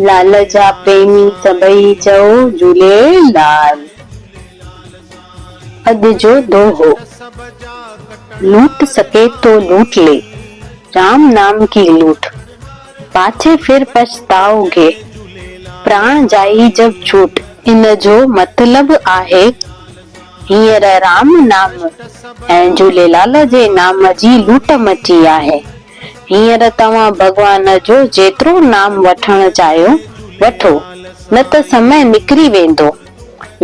لال جا پريمي سڀئي چئو جهوليلال. اڄ جو دوهو. لوٽ سڪي تو لوٽ لي، رام نام ڪي لوٽ، پاڇي ڦر پڇتائو گي، پراڻ جائي جب ڇوٽ. ان جو مطلب آهي هينئر رام نام ۽ جهوليلال جي نام جي لوٽ مچي آهي. هينئر توهان ڀڳوان جو جيترو نام وٺڻ چاهيو وٺو، نه ته سمي نڪري ويندو.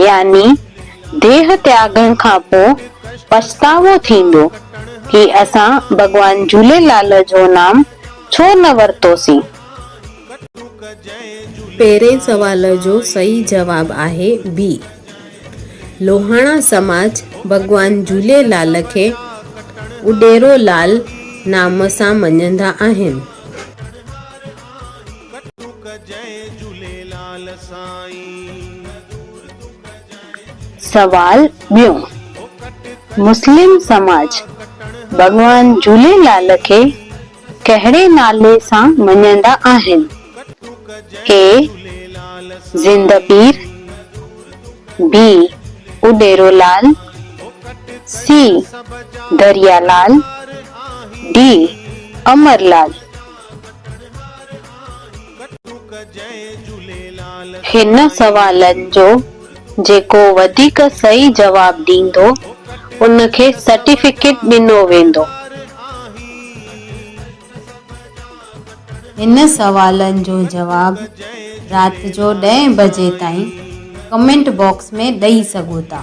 يعني ديهه تياڳڻ کان پوء پڇتاوو ٿيندو ڪي اسان ڀڳوان جهوليلال جو نام ڇو نه ورتوسين. پهرين سوال جو صحيح جواب آهي بي. لوهاڻا سماج ڀڳوان جهوليلال کي اڏيرو لال نام سان مڃندا آهن. سوال ٻيون، مسلم سماج ڀڳوان جهوليلال کي ڪهڙي نالي سان مڃيندا آهن؟ اي، زنده پير، بي، اڏيرو لال، سي، دريا لال، ڊي، امر لال. هن سوالن جو جيڪو وڌيڪ صحيح جواب ڏيندو ان کي سرٽيفڪيٽ ڏنو ويندو. هن سوالن جو جواب رات جو ڏهين بجي تائين ڪمينٽ باڪس ۾ ڏئي سگهو ٿا.